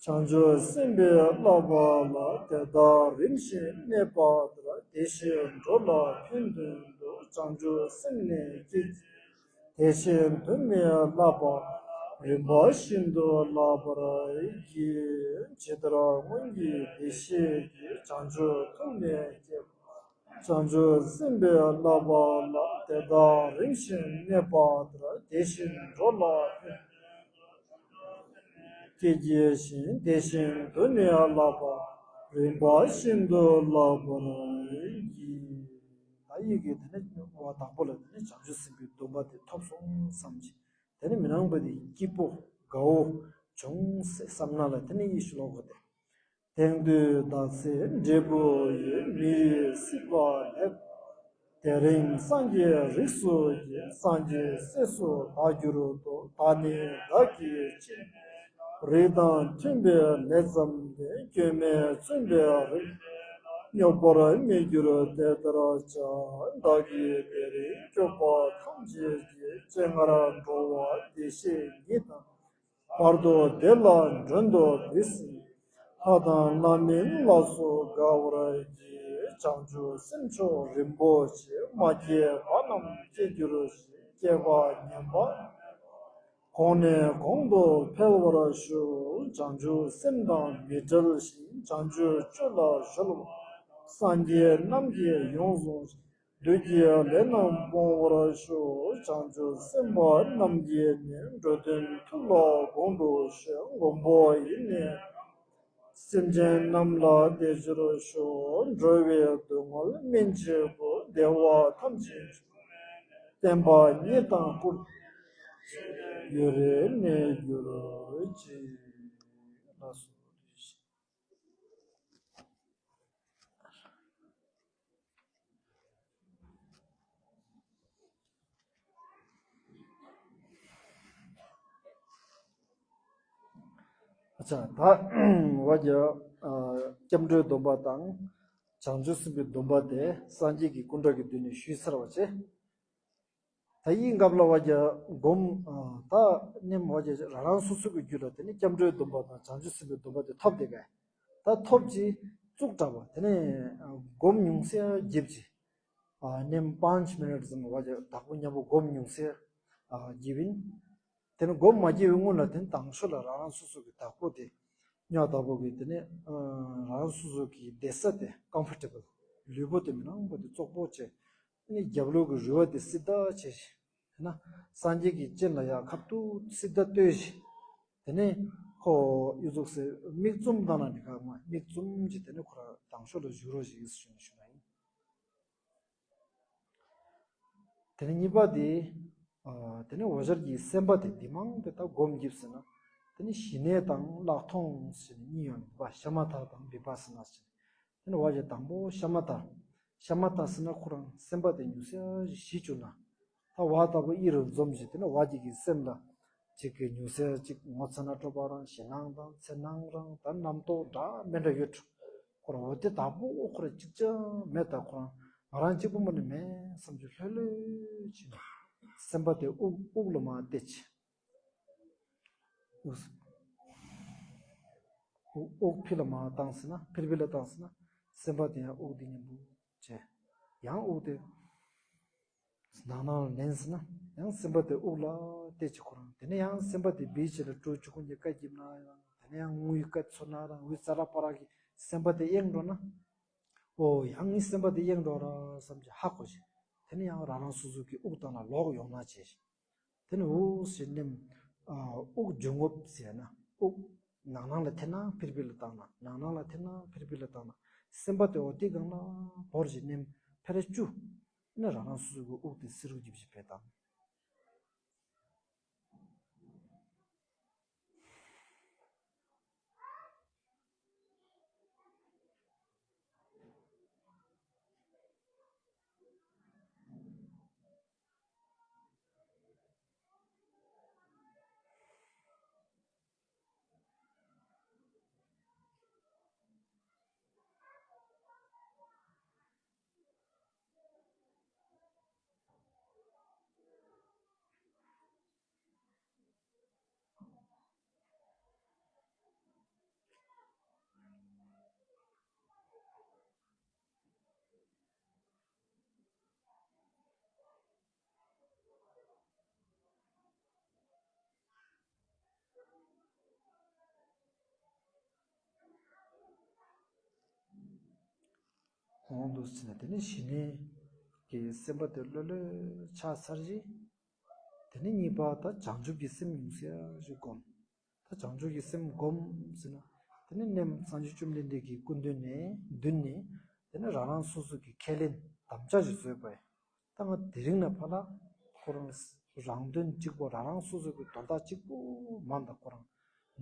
བྱང་ཆུབ་སེམས་དཔའི་བསླབ་པ་ལ། དེ་དག་རིམ་བཞིན་གནས་པ་ལྟར། དེ་བཞིན་འགྲོ་ལ་ཕན་དོན་དུ། བྱང་ཆུབ་སེམས་ནི་བསྐྱེད། དེ་བཞིན་དུ་ནི་བསླབ་པ། རིམ་པ་བཞིན་དུ་བསླབ་པར་བགྱི། ཇི་ལྟར་སྔོན་གྱི་བདེ་གཤེགས་ཀྱིས། བྱང་ཆུབ་ཐོགས་མེད་བསྐྱེད། བྱང་ཆུབ་སེམས་དཔའི་བསླབ་པ་ལ། དེ་དག་རིམ་བཞིན་གནས་པ་ལྟར། དེ་བཞིན་འགྲོ་ལ་ཕན། བསྐྱེད་བགྱི་ཞིང་། དེ་བཞིན་དུ་ནི་བསླབ་པ། རིམ་པ་བཞིན་དུ་བསླབ་པར་བགྱི། ད་ཡི་གེ་དེ་ནི་བ་དང་པོ་ལ། དེ་ནི་བྱང་ཆུབ་སེམས་དཔའི་སྡོམ་པ་དེ་ཐོབ་སོང་བསམ་གྱིས། དེ་ནི་མི་སྣང་བ་དེ་སྐྱིད་པོ་དགའ་བོ་བྱུང་ཟེར་བསམ་ན་ལ། དེ་ནི་ཡིད་ཤུགས་ལོག་གོ་དེ། དེང་དུས་བདག་ཚེ་འབྲས་བུ་ཡོད། མི་ཡི་སྲིད་པ་ལེགས། དེ་རིང་སངས་རྒྱས་རིགས་སུ་སྐྱེས། སངས་རྒྱས་སྲས་སུ་བདག་གྱུར་ཏོ། ད་ནི་བདག་གིས་ཅི་རིགས་དང་མཐུན་པའི་ལས་བརྩམས་ཏེ། སྐྱོན་མེད་བཙུན་པའི་རིགས་སྨྱོ་བར་མི་འགྱུར་དེ་ལྟར་བྱ། བདག་གིས་དེ་རིང་སྐྱོབ་པ་ཐམས་ཅད་ཀྱི། སྤྱན་སྔར་འགྲོ་བ་བདེ་གཤེགས་ཉིད་དང་། བར་དུ་བདེ་ལ་མགྲོན་དུ་བོས་ཤིང་། ལྷ་དང་ལྷ་མིན་ལ་སོགས་དགའ་བར་གྱིས། བྱང་ཆུབ་སེམས་མཆོག་རིན་པོ་ཆེ། མ་སྐྱེས་པ་རྣམས་སྐྱེ་གྱུར་ཅིག། སྐྱེས་པ་ཉམས་པ་གོང་ནས་གོང་དུ་འཕེལ་བར་ཤོག། བྱང་ཆུབ་སེམས་དང་མི་འབྲལ་ཞིང་། བྱང་ཆུབ་སྤྱོད་ལ་གཞོལ་བ། སངས་རྒྱས་རྣམས་ཀྱིས་ཡོངས་བཟུང་ཞིང་། བདུད་ཀྱི་ལས་རྣམས་སྤོང་བར་ཤོག། བྱང་ཆུབ་སེམས་དཔའ་རྣམས་ཀྱིས་ནི། འགྲོ་དོན་ཐུབ་ལ་དགོངས་འགྲོ་ཞིང་། མགོན་པོ་ཡིས་ནི་སེམས་ཅན་རྣམས་ལ་བདེ་ཕྱིར་ཤོག། འགྲོ་བའི་སྡུག་བསྔལ་སྨིན་བྱེད་པོ། བདེ་བ་ཐམས་ཅད་བསྟན་པ་ཉིད་དང་བཀུར། ཡུན་རིང་གནས་གྱུར་ཅིག། ལགས་སོ། ཨ་ཅག་ད་བ་རྒྱ། སྐྱབས་འགྲོའི་སྡོམ་པ་དང་། བྱང་ཆུབ་སེམས་དཔའི་སྡོམ་པ་དེ་སངས་རྒྱས་ཀྱི་སྐུ་འདྲ་གི་མདུན་ནས་ཞུས་ཚར་བ་བྱས། ད་ཡིན་སྐབས་ལ་བ་རྒྱ་སྒོམ། ད་ནེམ་བ་རྒྱ་རང་རང་སོ་སོ་གི་རྒྱུད་ལ་དེ་ནས་སྐྱབས་འགྲོའི་སྡོམ་པ་དང་བྱང་ཆུབ་སེམས་དཔའི་སྡོམ་པ་དེ་ཐོབ་དེ་གས། ད་ཐོབ་ཅི་བཙུགས་དྲགས་པ་དེ་ནས་སྒོམ་ཉུང་སེ་རྒྱབ་ཅི། ནེམ་པཱན་ཆི་མི་ནཊ་ཙམ་བ་རྒྱ་བདག་པོ་མཉམ་པོ་སྒོམ་ཉུང་སེ་རྒྱབ་ཡིན། དེ་ནས་སྒོམ་མ་རྒྱབ་པའི་སྔོན་ལ་དེ་ནས་དང་ཤོས་ལ་རང་རང་སོ་སོ་གི་བདག་པོ་དེ་ཉོ་བདག་པོ་གི་དེ་ནས་རང་རང་སོ་སོ་གི་བསྡད་ས་དེ་ཀམ་ཕོར་ཊེ་བལ་ལུས་པོ་དེ་མི་ནང་པོ་དེ་བཙོག་པོ་བྱས། དེ་ནས་རྒྱབ་ལོགས་ཀྱི་རུས་པ་དེ་སི་ཏ་བྱས་ཤིག་ན། སངས་རྒྱས་ཀྱི་སྤྱན་ལ་ཡ་ཁ་ཐུག་སི་ཏ་ལྟོས་ཤིག་དེ་ནས་ཁོ་ཡུ་ཙོག་སེ་མིག་བཙུམ་བཏང་ན་འགྲིག་ག་མ་མིག་བཙུམ་གྱིས་དེ་ནས་ཁོ་ར་དང་ཤོས་ལ་བཞུགས་རོགས་ཞེས་ཞུ་ཞུ་ན་ཡིན། དེ་ནས་གཉིས་པ་དེ། དེ་ནས་འོ་ཞར་གྱི་སེམས་པ་དེ་འདི་མང་དེ་ད་སྒོམ་རྒྱབ་ཟེར་ན། དེ་ནས་ཞི་གནས་དང་ལྷག་མཐོང་ཟེར་ནས་གཉིས་ཡོད་པ་ཤ་མ་ཐག་དང་བི་པ་སི་ན་ཟེར་ནས། དེ་ནས་བ་ཞིག་དང་པོ་ཤ་མ་ཐག་ཤ་མ་ཐག་ཟེར་ན་ཁོ་རང་སེམས་པ་དེ་ཉུང་ཤས་ཞི་བཅུག་ན། ད་བ་ལྟ་བུ་ཨི་རུ་འཛོམས་ཤིག་དེ་ནས་བ་ཅིག་གི་སེམས་ལ་ཅིག་གི་ཉུང་ཤས་ཅིག་ངོ་ཚ་ན་སྤྲོ་བ་རང་ཞེད་སྣང་དང་འཚེར་སྣང་རང་ད་རྣམ་རྟོག་འདྲ་མི་འདྲ་ཡོད། ཁོ་རང་འོ་དེ་དག་པོ་ཁོ་རང་གཅིག་ཀྱང་མེད། ད་ཁོ་རང་ང་རང་གཅིག་པུ་མ་ནི་མེད་བསམ་གྱི་ལྷོད་ལྷོད་བྱས་ནས་སེམས་པ་དེ་དབུགས་དབུགས་ལ་མར་གཏད་བྱས། དབུགས་དབུགས་ཕི་ལ་མར་བཏང་ཟེར་ན་ཕིར་ཕིར་ལ་བཏང་ཟེར་ན་སེམས་པ་དེ་ཡང་དབུགས་དེ་མཉམ་པོ་བྱས། ཡང་དབུགས་དེ་ནང་ནང་ལ་ལེན་ཟེར་ན་ཡང་སེམས་པ་དེ་དབུགས་ལ་གཏད་བྱས་ཁོ་རང་དེ་ནས་ཡང་སེམས་པ་དེ་བིའི་ཆེད་ལ་སྤྲོ་བཅུག་ཁོ་གཉིས་ཀ་རྒྱབ་ན་ཡང་དེ་ནས་ཡང་དངུལ་ཀ་ཚོ་ན་རང་དབུས་ཙ་ར་པ་ར་གི་སེམས་པ་དེ་གཡེང་འགྲོ་ན། ཨོ་ཡང་ངའི་སེམས་པ་དེ་གཡེང་འགྲོ་ར་བསམ་གྱི་ཧ་གོ་ཞིག་དེ་ནས་ཡང་རང་རང་སོ་སོ་གི་དབུགས་སྟེང་ལ་ལོག་ཡོང་ན་བྱས་ཤིག་དེ་ནས་འུ་ཟེར་ནས་དབུགས་འབྱུང་རྔུབ་ཟེར་ན་དབུགས་ནང་ནང་ལ་ཐེབས་ན་ཕིར་ཕིར་ལ་བཏང་ན་ནང་ནང་ལ་ཐེབས་ན་ཕིར་ཕིར་ལ་བཏང་ན་སེམས་པ་དེ་འོ་དེ་གང་ལ་བོར་ཞིག་ནས་ཕེ་རེ་བཅུ་ནས་རང་རང་སོ་སོ་གི་དབུགས་དེ་སི་རུ་རྒྱབ་ཞིག་ཕེ་བཏང་། ཧོང་དུ་ཕྱིན་ནས་དེ་ནས་ཞི་གནས་ཀྱི་སེམས་པ་དེ་ལྷོད་ལྷོད་ཆགས་ཚར་རྗེས། དེ་ནས་གཉིས་པ་ད་བྱང་ཆུབ་ཀྱི་སེམས་ཉུང་ཤས་ཞིག་སྒོམ། ད་བྱང་ཆུབ་ཀྱི་སེམས་སྒོམ་ཟེར་ན། དེ་ནས་ནེམ་སངས་རྒྱས་བཅོམ་ལྡན་འདས་ཀྱི་སྐུ་མདུན་ནས་མདུན་ནས་དེ་ནས་རང་རང་སོ་སོ་གི་ཁས་ལེན་དམ་བཅའ་ཞིག་བཟོས་པས། ད་ང་དེ་རིང་ནས་ཕར་ལ་ཁོ་རང་རང་དོན་གཅིག་པོ་རང་རང་སོ་སོ་གི་དོན་དག་གཅིག་པོ་མ་འདའ་ཁོ་རང་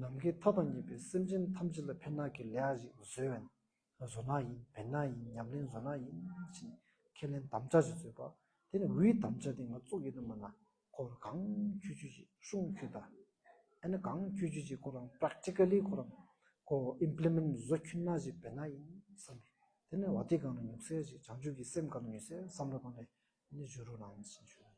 ནམ་མཁའི་མཐའ་དང་མཉམ་པའི་སེམས་ཅན་ཐམས་ཅད་ལ་ཕན་ན་གི་ལས་ཞིག་བཟོས་བན། བཟོ་ན་ཡིན་ཕན་ན་ཡིན་ཉམས་ལེན་བཟོ་ན་ཡིན་ཕྱིན་ཁས་ལེན་དམ་བཅའ་ཞིག་བཟོས་པ། དེ་ནི་འུའི་དམ་བཅའ་དེ་ང་བཙུགས་ཡོད་དུ་མ་ན་ཁོ་གང་ཁྱུ་ཁྱུ་ཞིག་སྲུང་ཁྱུ་ད། ཨ་ནི་གང་ཁྱུ་ཁྱུ་ཞིག་ཁོ་རང་པྲེག་ཊི་ཀ་ལི་ཁོ་རང་ཁོ་ཨིམ་པི་ལི་མེན་ཊི་བཟོ་ཁྱུ་ན་ཞིག་ཕན་ན་ཡིན་བསམ་པས། དེ་ནི་བ་དེ་གང་ན་ཉུག་སེ་ཞིག་བྱང་ཆུབ་ཀྱི་སེམས་གང་ན་ཉུག་སེ་བསམ་བློ་གང་ནས་ནི་བཞུ་རུ་ནང་ཞིག་ཞུ།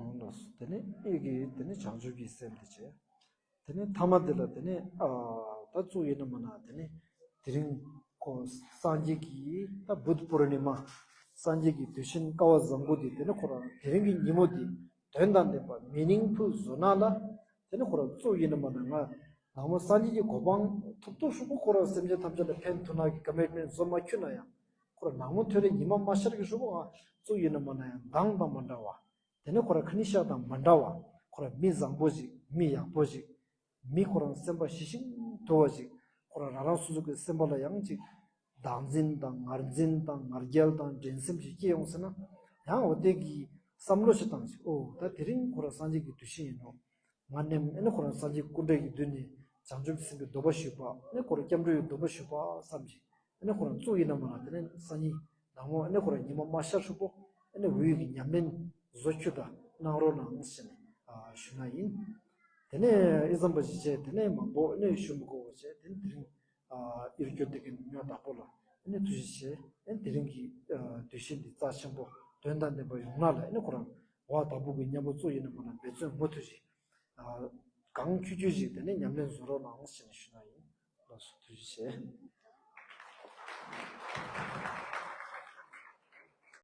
ཨང་ལོས། དེ་ནི་ཨི་གི་དེ་ནི་བྱང་ཆུབ་ཀྱི་སེམས་དེ་བྱས། དེ་ནས་ཐ་མ་དེ་ལ་དེ་ནས་ཨ་ད་གཙོ་ཡིན་ན་མ་ན་དེ་ནས་དེ་རིང་ཁོ་སངས་རྒྱས་ཀྱི་ད་བུདྡྷ་པུར་ནི་མ། སངས་རྒྱས་ཀྱི་དུས་ཆེན་སྐལ་བ་བཟང་པོ་དེ་དེ་ནས་ཁོ་རང་དེ་རིང་གི་ཉིན་མོ་དེ་དོན་དང་ལྡན་པ་མི་ནིང་ཕུལ་བཟོ་ན་ལ། དེ་ནས་ཁོ་རང་གཙོ་ཡིན་ན་མ་ན་ང་ནང་མོ་སངས་རྒྱས་ཀྱི་གོ་འཕང་ཐོབ་ཐོབ་ཧྲུལ་པོ་ཁོ་རང་སེམས་ཅན་ཐམས་ཅད་ལ་ཕན་ཐོགས་ན་གི་ཀ་མིཊ་མེནཊ་བཟོ་མ་ཁྱོད་ན་ཡང་ཁོ་རང་ནང་མོ་ཐོན་རེ་ཉི་མ་མ་ཤར་གི་ཧྲུལ་པོ་ང་གཙོ་ཡིན་ན་མ་ན་ཡང་མདང་དང་མ་འདྲ་བ། དེ་ནས་ཁོ་རང་ཁ་ནི་ཤ་དང་མ་འདྲ་བ། ཁོ་རང་མི་བཟང་པོ་ཞིག་མི་ཡག་པོ་ཞིག་མི་ཁོ་རང་སེམས་པ་ཞི་ཞིང་དུལ་བ་ཞིག་ཁོ་རང་རང་རང་སོ་སོ་གི་སེམས་པ་ལ་ཡང་ཅིག་བདག་འཛིན་དང་ངར་འཛིན་དང་ང་རྒྱལ་དང་འགྲན་སེམས་ཞིག་སྐྱེ་ཡོང་ཟེར་ན། ཡང་འོ་དེ་གི་བསམ་བློ་ཞིག་བཏང་ཞིག་ཨོ་ད་དེ་རིང་ཁོ་རང་སངས་རྒྱས་ཀྱི་དུས་ཆེན་ཡིན་ནོ། ང་ནེམ་ཨེ་ནི་ཁོ་རང་སངས་རྒྱས་སྐུ་འདྲ་གི་མདུན་ནས་བྱང་ཆུབ་སེམས་ཀྱི་སྡོམ་པ་ཞུས་པ་ཨེ་ནི་ཁོ་རང་སྐྱབས་འགྲོ་ཡི་སྡོམ་པ་ཞུས་པ་བསམ་ཞིག་ཨེ་ནི་ཁོ་རང་གཙོ་ཡིན་ན་མ་ན་དེ་ནས་སང་ཉིན་ནང་མོ་ཨེ་ནི་ཁོ་རང་ཉི་མ་མ་ཤར་ཧྲུལ་པོ་ཨེ་ནི་འོད་ཀྱི་ཉམས་ལེན་བཟོ་ཁྱོད་ད་གནང་རོགས་གནང་ཞེས་ནས་ཞུ་ན་ཡིན། དེ་ནས་ཨི་ཙམ་པ་ཞིག་བྱས་དེ་ནས་མང་པོ་ཨེ་ནི་ཞུ་མི་དགོས་པ་བྱས་དེ་ནས་དེ་རིང་ཨ་ཨིར་སྐྱོ་དེ་གི་ཉོ་བདག་པོ་ལ་ཨེ་ནི་ཐུགས་རྗེ་ཆེ། ཨེ་ནི་དེ་རིང་གི་ཨ་དུས་ཆེན་འདི་རྩ་ཆེན་པོ་དོན་དང་ལྡན་པ་ཡོང་ན་ལ་ཨེ་ནི་ཁོ་རང་བ་དང་པོ་གི་མཉམ་པོ་གཙོ་ཡིན་ན་མ་ན་འབད་བརྩོན་མུ་མཐུད་ཅིག་ཨ་གང་ཁྱུ་ཁྱུ་ཞིག་དེ་ནས་ཉམས་ལེན་བཟོ་རོགས་གནང་ཞེས་ནས་ཞུ་ན་ཡིན། ལགས་སོ་ཐུགས་རྗེ་ཆེ།